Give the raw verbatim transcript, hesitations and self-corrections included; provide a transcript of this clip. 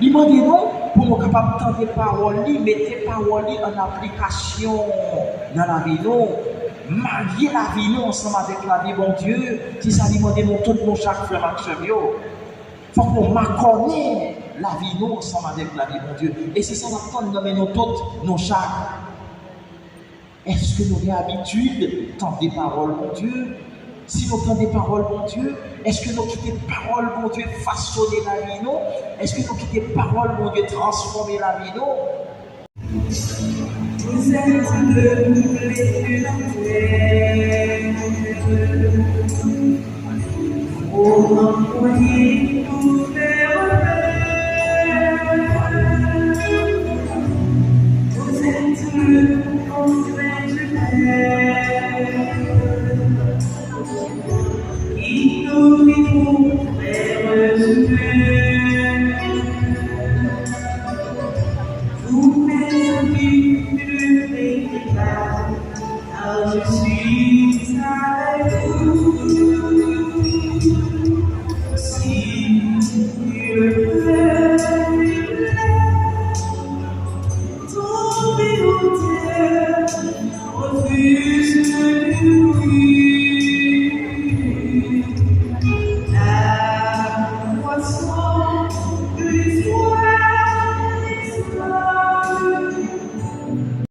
Li mande nou pou nou kapab tande pawòl li, mete pawòl li an aplikasyon nan lavi nou, marye lavi nou ansanm avèk lavi Bondye. Se sa li mande nou tout, nou chak, frè m ak sè m yo. Fòk nou makònen lavi nou ansanm avèk lavi Bondye. E se sa l ap tann nan men nou tout, nou chak. Èske nou gen abitid tande pawòl Bondye? Si nou tande pawòl Bondye, èske nou kite pawòl Bondye fasonnen lavi nou? Èske nou kite pawòl Bondye transfòme lavi nou? Vous êtes le blé de la terre. Vous êtes le bon grain de terre qui nourrit mon frère humain. Vous, mes amis, ne craignez pas, car je suis avec